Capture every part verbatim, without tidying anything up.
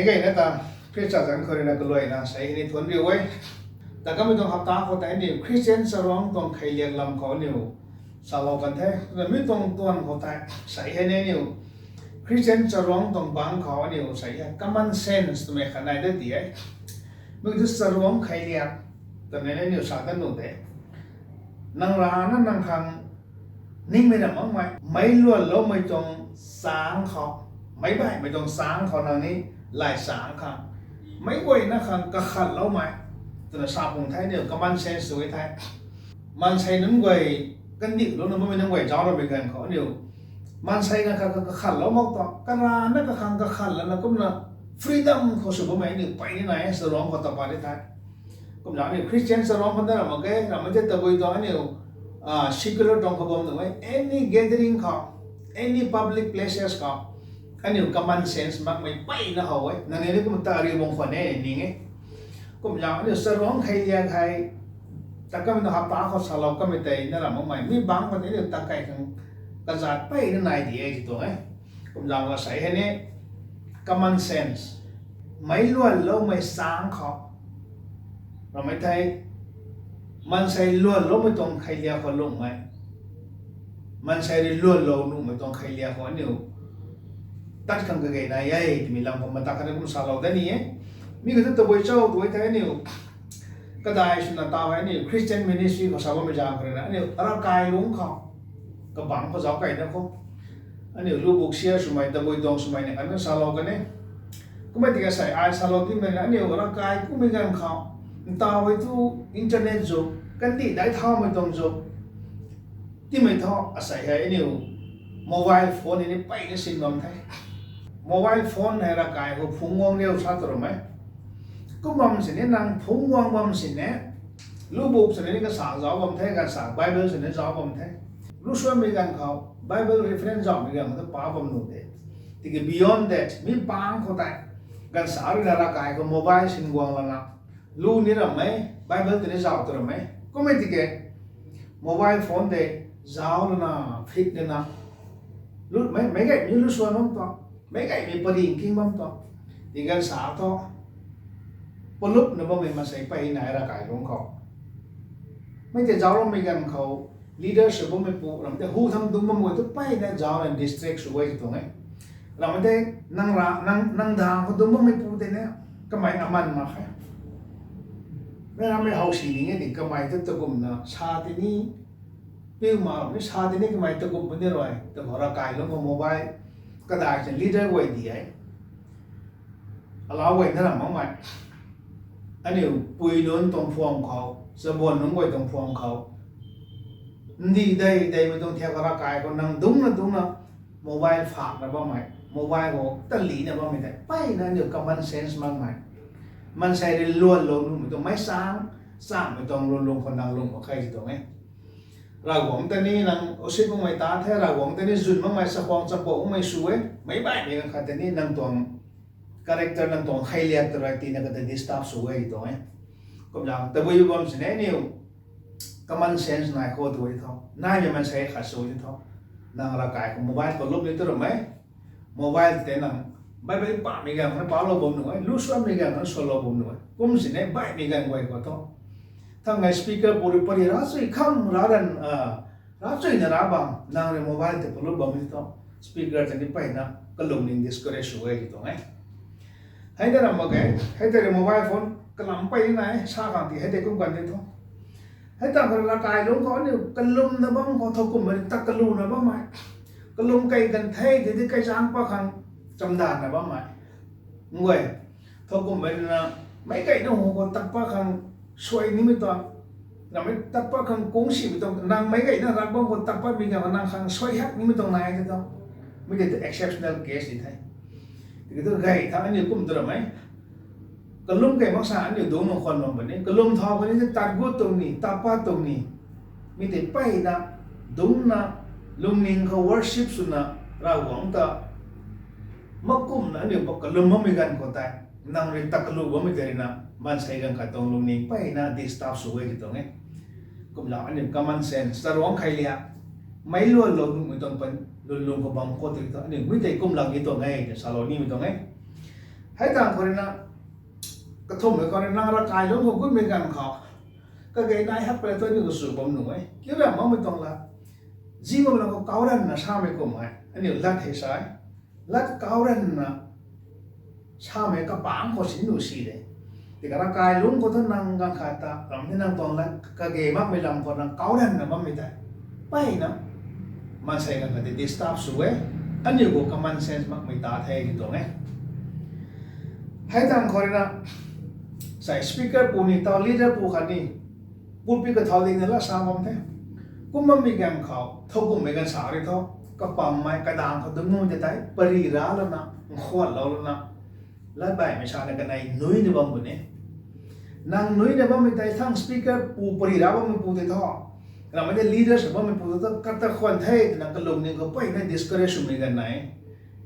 Kei na ta, Khrista zanc khou rui na kaluaina sei hei ni thuanc riu e. Ta kamei tuang hapta khou tei aniu Christian charuangc tuang kheiliak lam khou aniu salou kan the. Kumna mi tuang tuan khou tei sei hei ni aniu Christian charuangc tuang bangc khou aniu sei hei common sense twmei khat nai dat di e. Mi tu charuangc kheiliak twmei ni aniu sa dat nuh de. Nang rana nang khang ningmei na makmei, meic luanloumei tuang changc khou, meic baihmei tuang changc khou nang ni lay changc khang, meic guayna khang kakhatloumei twna sa pung the aniu common sense tw e the. Maansei nunc guay, kandihlouna bammei nunc guay zauc ramei ganv khou aniu maansei ganv kha kakhatlou mak tuang, karana kakhang kakhat lana kumna freedom khou sw bammei aniu pey ni nai e, charuangc khou ta pat ni the. Kumna aniu Christian charuangc khou na ram mak ge, ramei tei tabui tuang aniu secular tuang khou bam nuh e, any gathering khou, any public places khou aniu common sense makmei peyna how e, nangniw ni kumna ta riu bam khwan e ning e. Kumna aniu charuangc kheiliak hei, ta kamei na hapta khou salou kamei tei na ram makmei mi bangc khou tei aniu ta kei khang kazat peyna nai di e ti tuang e. Kumna ka sei hei ni common sense, meic luanloumei changc khou, ramei thei, maansei luanloumei tuang kheiliak khou lungmei, maansei rui luanlou nuhmei tuang kheiliak khou aniu tat khang kage nai e twmei lam khou mata khatna kum salou dat ni e. Mi khou tu tabui cho tw e thei aniu kadai swna taw hei aniu Christian ministry khou sa bammei zaeng khou rui na aniu ravkai lungc khou, kabangc khou zauc keyna khou, aniu lubuk share swmei, tabui tuang swmei na khatna salou kan e. Kummei tiki sei ai salou timei na aniu ravkai kummei ganv khou, ntaw hei tu internet zuk, kandih daic thaumei tuang zuk, timei thu asei hei aniu mobile phone hei ni peyna sin bam the. Mobile phone hei ravkai khou phungc guang riu sa tu ram e. Kum bam sini nang phungc guang bam sini, lubuk sini ni kasa zauc bam the, kasa Bible sini zauc bam the. Lu suanmei ganv khou Bible reference zaucmei ganv khou tu pa bam nuh de. Tiki beyond that, mi bangc khou tei, ganv sa rui na ravkai khou mobile sin guang lana lu ni ram e, Bible tei ni zauc tu ram e. Kummei tiki mobile phone tei zauc lana, phit lana, lu, mei, meic gaymei lu suan bam tuang, meic gaymei paring king bam tuang. Ti ganv sa thu, palupna bammei maansei pey nai ravkai lungc khou. Mei tei zauc rammei ganv khou, leader sw bammei pu ram tei hu thang dungc bam guay tu peyna zauc na distract sw guay ti tuang e. Ramei tei nang ra, nang, nang dang khou dungc bammei pu tei na, kamei aman mak khe. Mei ramei how si ning e ti kamei tu takumna sa tei ni, piu ma ni sa tei ni kamei takum puni rui, ta khou ravkai lungc khou mobile, kadai chan leader guay di e. Alau guay na ram makmei. Aniu pui nunc tuang phuam khou, chabuan nunc guay tuang phuam khou, ndih dei deimei tuang thiak ravkai khou nang dungcna dungcna mobile phakna bammei, mobile khou talihna bammei tei peyna aniu common sense makmei, maansei rui luanlou nuhmei tuang meic changc, changmei tuang lungc lungc khou nang lung mak khe ti tuang e. Ravguangc tei ni nang usit makmei ta the, Ravguangc tei ni zwn makmei, chakhwang chapoumei sw e, meic baihmei ganv khat tei ni nang tuang character, nang tuang kheiliak ta rui tina kata disturb sw e ti tuang e. Kumna tabui bam sini aniu common sense nai khou tu e tho, naimei maansei khat sw e tho, nang ravkai khou mobile khou lup ni tu ram e. Mobile tei nang Bible pamei ganv na palou bam nuh e, lu suanmei ganv na suanlou bam nuh e. Kum sini baihmei ganv guay khou thu, thang ngai speaker pu rui pary ravchui kham ra ran, ravchuina ra bam, nang rui mobile tei palup bam ni thu, speaker tei ni peyna kalungning discourage sw e ti tuang e. Hei na ram mak ge, hei tei rui mobile phone kalam pey nai, sa khang ti hei tei kum kan di tho. Hei tang khou ravkai lungc khou aniu kalumna bam khou thow kumhmei ta kaluna bammei, kalum kei kan the ti di kaizaeng pat khang chamdanna bammei. Nguay, thow kumhmei na, meic gayna hu khou tat pat khang suai nimei tuang, namei tat pat khang kungsimei tuang, nang meic gayna rak bam khou tat patmei ganv nang khang suai hak nimei tuang nai the tho. Mi tei tu exceptional case ni the. Tiki tu gay tha aniu kum tu ram e. Kalum kei mak sa aniu dungc nang khwan bam puni, kalum thau puni, tat gut tuang ni, tat pat tuang ni. Mi tei peyna, dungcna, lungning khou worship swna, Ravguangc ta makumna aniu kalum bammei ganv khou tei, nang rui ta kalu bammei tei rui na, maansei ganv khat tuang lungning peyna disturb sw e ti tuang e. Kumna aniu common sense, charuangc kheiliak, meic luanlou nuhmei tuang pan, lun lung khou bam khou tei thu aniu mi tei kumlak ni tuang e, salou nimei tuang e. Hei tang khou rui na, kathumhmei khou rui na, ravkai lungc khou gutmei ganv khou, kage nai hak pala tu aniu kasw bam nuh e. Kiu ram makmei tuang la, zi bam la khou kauranna samei kummei aniu lat hei sa e. Lat kauranna samei kapangc khou sin nuh si de. Tiki ravkai lungc khou thu nang ganv khat ta ram ni nang tuang lat kage makmei lam khou nang kauranna bammei tei, mpeyna maansei ganv khat tei disturb sw e. Aniu khou common sense makmei ta the ti tuang e. Hei tang khou rui na, sai speaker pu ni, tau leader pu khat ni, pulpit kathau ding na lat sa bam the. Kum bammei ganv khou, thowkumhmei ganv sa rui thu, kapammei kadang khou dungc nuh tei tei pary ra lana, nkhuanlou lana, lat baihmei sana kanei nuina bam puni. Nang nuina bammei tei thang speaker pu, pary ra bammei pu tei thu, ramhmei tei leader sw bammei pu tei thu, kata khwan the twna kalungning khou mpeyna discourage swmei ganv nai.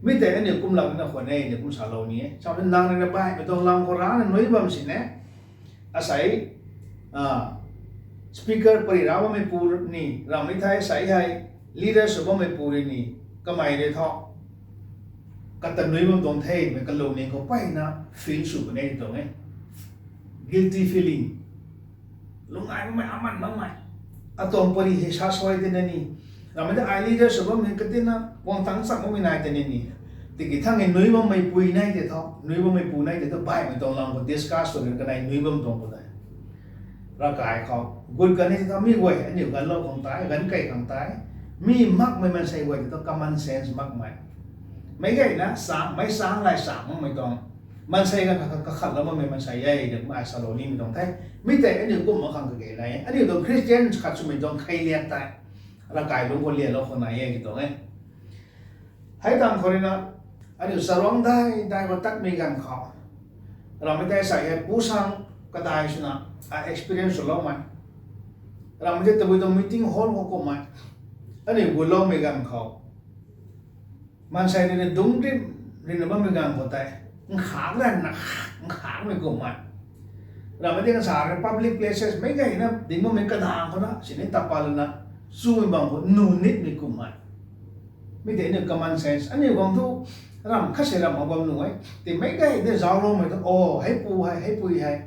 Mi tei aniu kumlak na khwan e, aniu kum salou ni e. Samei nang rui na baihmei tuang lam khou rana nui bam sini. Asei, speaker pary ra bammei pu ni, ramhmei thei asei hei leader sw bammei pu rui ni, kamei rui thu, kata nui bam tuang the twmei kalungning khou mpeyna feel sw puni tuang e. Guilty feeling. Lungc ai makmei, aman makmei. Atuang pary hei sa suai tei na ni. Ramhmei tei ai leader sw bammei katina guang tang chak makmei nai tei na ni. Tiki thang e nui bammei pui nai tei thu, nui bammei pu nai tei thu baihmei tuang lam khou discuss sw ni kanei nui bam tuang khou tei, ravkai khou gut kan e tei thu mi guay aniu ganlou khang tei, ganv kei khang tei, mi makmei maansei guay tei thu common sense makmei, meic gayna chang, meic chang lay chang makmei tuang maansei ganv khat kakhatlou makmei maansei e twna kumna ai salou nimei tuang the. Mi tei aniu kum mak khang kage nai e. Aniu tuang Christian khat swmei tuang kheiliak tei ravkai lungc khou lialou khang nai e ti tuang e. Hei tang khou rui na, aniu charuangc dai dai khou tatmei ganv khou, ramhmei tei sai hei pu sang kadai swna, a experience swloumei, ramhmei tei tabui tuang meeting hall khou kummei, aniu guloumei ganv khou, maansei rui na dungc rim, rimna bammei ganv khou tei, nkhang ranna, nkhangmei kummei, ramhmei tei nsa rui public places meic gayna ding bammei kadang khou na sini tapa lana, chumei bam khou nuh nitmei kummei. Mi tei aniu common sense aniu guang thu, ram khat se ram mak bam nuh e. Tei meic gayna zaucloumei thu, o, hei pu hei, hei pui hei,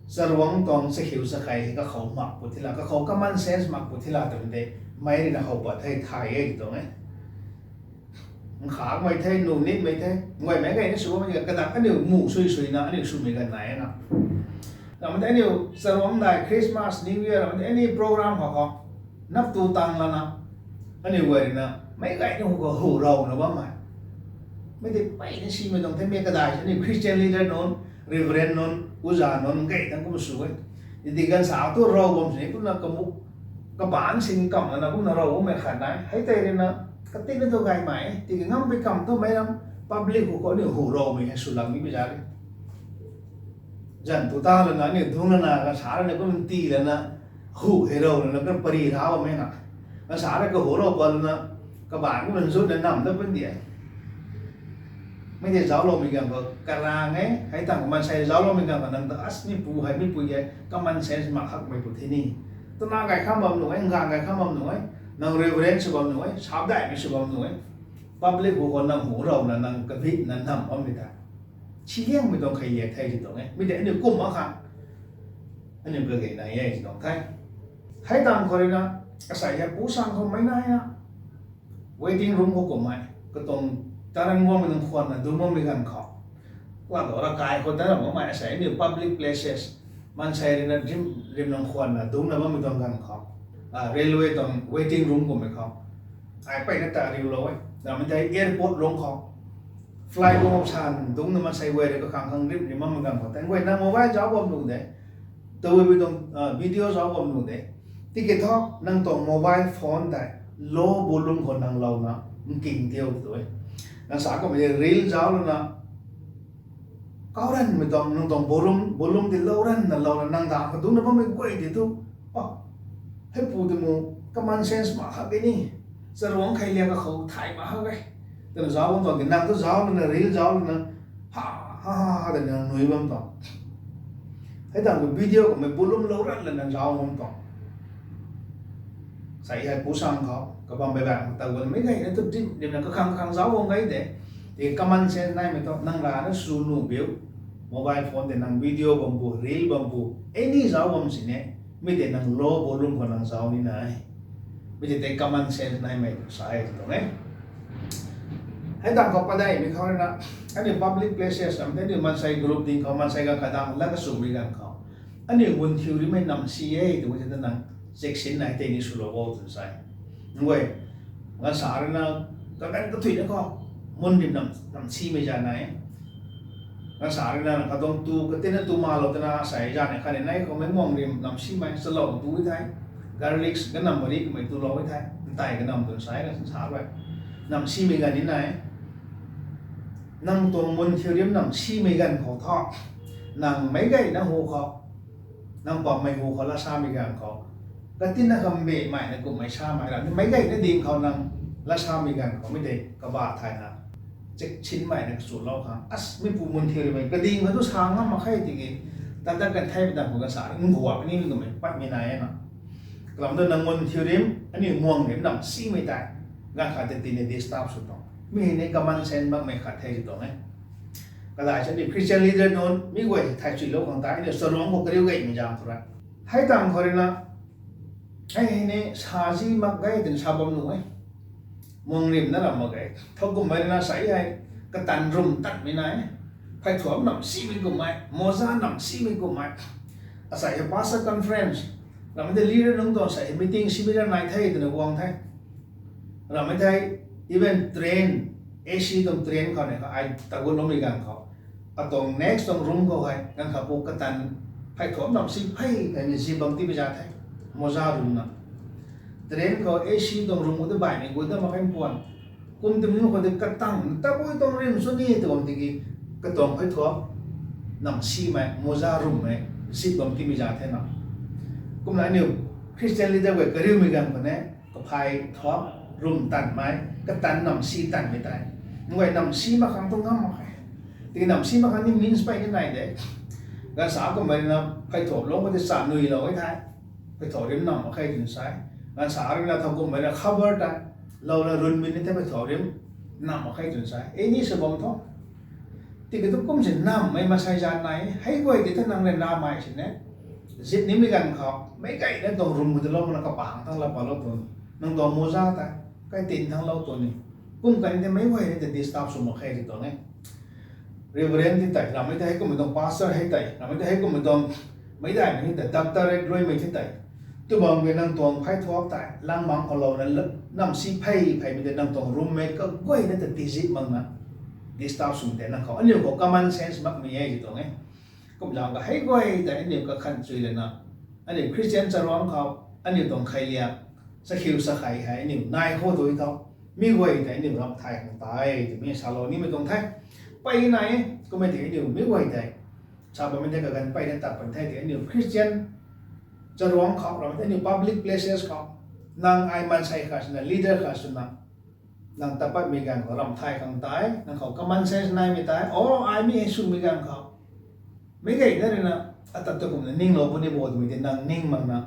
charuangc tuang chakhiu chakhei hei kakhou mak pu thila, kakhou common sense mak pu thila twmei tei, meic rui na how pat thei thay e ti tuang e. Nkhangmei the, nuh nitmei the, guaymei gayna sw bammei kadak aniu mu sui suina aniu swmei ganv nai e na. Ramhmei tei aniu charuangc dai Christmas, New Year, ramhmei tei any program khou khou, nap tu tang lana, aniu guay rui na, meic gayna hu khou hu rouna bammei, mi tei mpeyna simei tuang the. Mi kadai sini Christian leader nunc, reverend nunc, uza nunc gay tang kum sw e. Tiki ganv sa thu rou bam sini kumna kamu, kabaanc sini kam lana kumna rou bammei khat nai. Hei tei rui na, katina tu gaymei e, tiki ngampui kam thu meic ram public hu khou aniu hu roumei hei swlak ni bi za e. Zan tu ta lana aniu dungc lana, ganv sa rui na kum ti lana, hu hei rou lana kum pary ra bammei na, ganv sa rui kahu rou pat lana, kabaanc kumna zutna nam dat pun di e. Mi tei zaucloumei ganv khou karang e, hei tang maansei zaucloumei ganv khou nang ta as mi pu hei, mi pui hei common sense mak hakmei pu the ni. Twna gay kham bam nuh e, ngang gay kham bam nuh e, nang reverend sw bam nuh e, sapdaihmei sw bam nuh e. Public hu khou nang hu rouna nang kabitna nam bammei ta, siliangmei tuang kheiliak the ti tuang e. Mi tei aniu kum mak khang, aniu kage nai e ti tuang the. Hei tang khou rui na, asei hei pu sang khou meic naina, waiting room khou kummei, katuang taran guangmei nang khwanna dungc bammei ganv khou, lat ravkai khou ta ram makmei asei aniu public places, maansei rui na rim, rim nang khwanna dungcna bammei tuang ganv khou, railway tuang waiting room kummei khou, ai mpeyna ta riulou e. Ramhmei tei airport lungc khou, flight guang san dungcna maansei guay rui kakhang khang rim rim bammei ganv khou tei guay nang mobile zauc bam nuh de, tabui tuang video zauc bam nuh de. Tiki thu nang tuang mobile phone tei low volume khou nang louna, nking tiu tu e. Nang sa kummei reel zauc lana, kauranmei tuang, nang tuang volume, volume ti low ranna louna nang dang khou dungcna bammei guay ti thu, hei pu ti mu, common sense mak hak e ni, charuangc kheiliak kakhou thay mak hak e, twna zauc bam tuang ki nang thu zauc lana, reel zauc lana, ha, ha, ha, ha twna nui bam tuang. Hei tang khou video kummei volume low ran lana zauc bam tuang. Asei hei pu sang khou kabam baih baih ta guan mei gayna tu dim dimna kakhang kakhang zauc bam gay de. Tiki common sense naimei thu nang rana sw nuh biu. Mobile phone tei nang video bam bu, reel bam bu, any zauc bam sini, mi tei nang low volume khou nang zauc nina e. Mi tei tei common sense naimei sa e tuang e. Hei tang khou padeihmei khou rui na, aniu public places ram tei aniu maansei group ding khou maansei ganv khat dang la kaswmei ganv khou, aniu mun thiu rimei nam si e twmei tei nang check sin nai tei ni swlou o tw sa e. Nguay, ganv sa rui na, kaganv kathuina khou mun rim nam simei zan nai. Ganv sa rui na katuang tu katina tu malou tana asei zan ni khatni nai khou mei muang rim nam simei chalou tu the. Garlics ganam mari kamei tulou the, ntei ganam tw sa e, ganv sa rui nam simei ganv ni nai. Nang tuang mun thiu rim nam simei ganv khou thu, nang meic gayna hu khou, nang pammei hu khou lat samei ganv khou, katina kham bemei na kummei samei ra meic gayna ding khou nang lat samei ganv khou mi tei kaba thayna check sinmei na kachulou khang, as, mi pu mun thiu rimei kading khou tu sa ngam mak khe tiki, tata kan theimei dang khou ka sa nbuak nimei kummei patmei nai e na. Kalam tu nang mun thiu rim, aniu muang rim nam simei tei, ganv khat tei tina disturb sw tuang. Mi hei ni common sense makmei khat the sw tuang e. Kadai sa ni Christian leader nunc mi guay thay chuilou khang tei aniu charuangc khou kariu gaymei zang khou ra, hei tang khou rui na, hei hei ni sazi mak ge twna sa bam nuh e. Muang rim na ram mak ge. Thowkumhmei rui na sei hei, katan rum tatmei nai, pheithuam nam simei kummei, moza nam simei kummei. Asei hei pastor conference, rammei tei leader nunc tuang sei hei meeting simei ra nai the twna guang the. Rammei thei, even train, A C tuang train khou ni kha ai tagut loumei ganv khou, atuang next tuang room khou hei ganv khat pu katan pheithuam nam si phey theini zip bam tipui za the, moza rum na. Train khou A C tuang room khou tei baihmei gut da mak khe puan. Kum tei mi khou tei katang tabui tuang rim sw ni tw bam tiki, katuang pheithuam nam simei, moza rummei, zip bam tipui za the na. Kumna aniu Christian leader guay kariumei ganv khou ne, kapheithuam rum tanmei, katan nam si tanmei tei, nguay nam si mak khang tu ngam mak khe. Tiki nam si mak khang ni means pey ni nai de. Ganv sa kumhmei rui na pheithuam lung khou tei sa nuilou e the, pheithuam rim nam mak khe twna sa e. Ganv sa rui na thowkumhmei na cover tei louna runmei ni the, pheithuam rim nam mak khe twna sa e. Ni sw bam thu, tiki tu kum si nammei masei zan nai, hei guay tei thu nang rui namei sini, zip nimei ganv khou meic gayna tuang room khou tei lou mana kapang thang lat palou tw, nang tuang moza tei kai tin thanglou tw ni, kum kan tei meic guay ni tei disturb sw mak khe tw tuang e. Reverend ti tei, rammei tei hei kummei tuang pastor hei tei, rammei tei hei kummei tuang meic daihmei hei tei, doctorate ruimei ti tei, tw bam ge nang tuang pheithuam tei langmang khou louna nam si phey pheymei tei nang tuang roommate kaguayna ta tizip makna disturb swmei tei nang khou aniu khou common sense makmei e tw tuang e. Kumzang ka hei guay tei aniu kakhan chui lana, aniu Christian charuangc khou, aniu tuang kheiliak, sakhiu sakhei hei aniu nai khou tu tho, mi guay tei aniu ram thay khang tei twmei salou nimei tuang the. Pey nai e, kummei tei aniu mi guay tei sa bammei tei kaganv peyna tat pan the tei aniu Christian charuangc khou, ram tei aniu public places khou, nang ai maansei khat swna, leader khat swna, nang tat patmei ganv khou ram thay khang tei nang khou common sense naimei tei, o, ai mi hei swmei ganv khou meic gayna rui na, ata tu kumna ninglou puni bo twmei tei nang ning makna,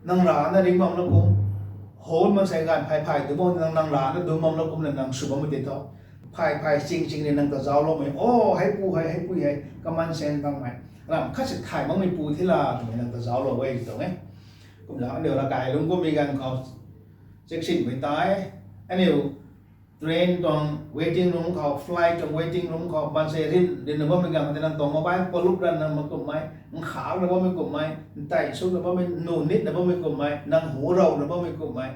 nang rana ring bamlou kum, hall maansei ganv phay phay tu bo nang, nang rana dun bamlou kumna nang sw bammei tei thu, phay phay ching ching ni nang ta zaucloumei, o, heipu hei, heipui hei common sense makmei, ram khat si thay makmei pu thei la twmei nang ta zauclou e tw tuang e. Kumna aniu ravkai lungc kummei ganv khou, check sinmei tei, aniu train tuang waiting room khou, flight tuang waiting room khou maansei rin rinna bammei ganv khou tei nang tuang mobile polut ranna mak kummei, nkhakna bammei kummei, ntei sukna bammei, nu nitna bammei kummei, nang hu rouna bammei kummei,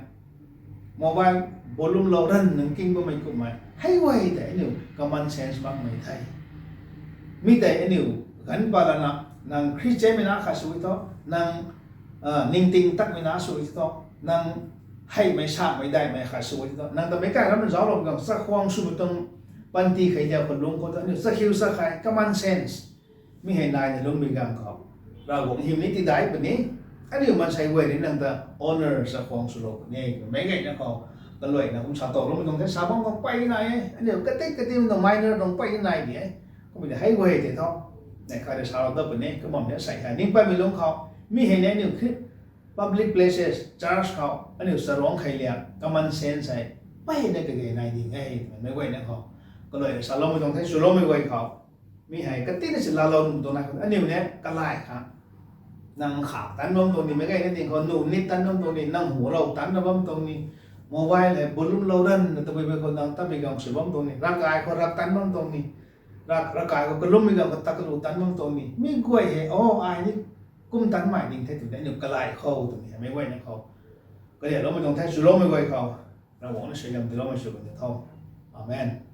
mobile volume lou ranv nang king bammei kummei, hei guay tei aniu common sense makmei the. Mi tei aniu ganv palana, nang Christianmei na khat sw tho, nang ningting takmei na sw tho, nang heimei samei daihmei khat sw tho, nang ta meic kai ram zauclou ganv chakhwang swmei tuang panty khei diak khou lungc khou tu aniu chakhiu chakhei common sense mi hei naina lungmei ganv khou, Ravguangc hym ni tidai puni, aniu maansei guay ni nang ta honour chakhwang swlou puni, meic gayna khou kaluaina kum sa towloumei tuang the, sa bam khou pey nai e, aniu katik katik tuang minor tuang pey nai di e. Kummei tei hei guay tei tho, neih khat rui salou dat puni, kabam ni sei hei ning patmei lungc khou, mi hei ni aniu public places, church khou aniu charuangc kheiliak common sense hei peyna kage nai ding e twmei meic guayna khou Kalui saloumei tuang the, swloumei guay khou. Mi hei katina si laalou nuh tuang nai khou aniu ni kalai kha. Nang khak tan bam tuang ni, meic gayna ding khou nuh nit tan bam tuang ni, nang hu rou tan na bam tuang ni, mobile hei volume lou ranna tabui bui khou nang tabui gang sw bam tuang ni, ravkai khou rak tan bam tuang ni, ravkai khou kalummei gang khou ta kalu tan bam tuang ni, mi guay hei o ai ni kum tanmei ding the tw de, aniu kalai khou twmei hei meic guayna khou kariakloumei tuang the, swloumei guay khou. Ravguangc na suaihiam tiiloumei sw kan ni tho. Amen.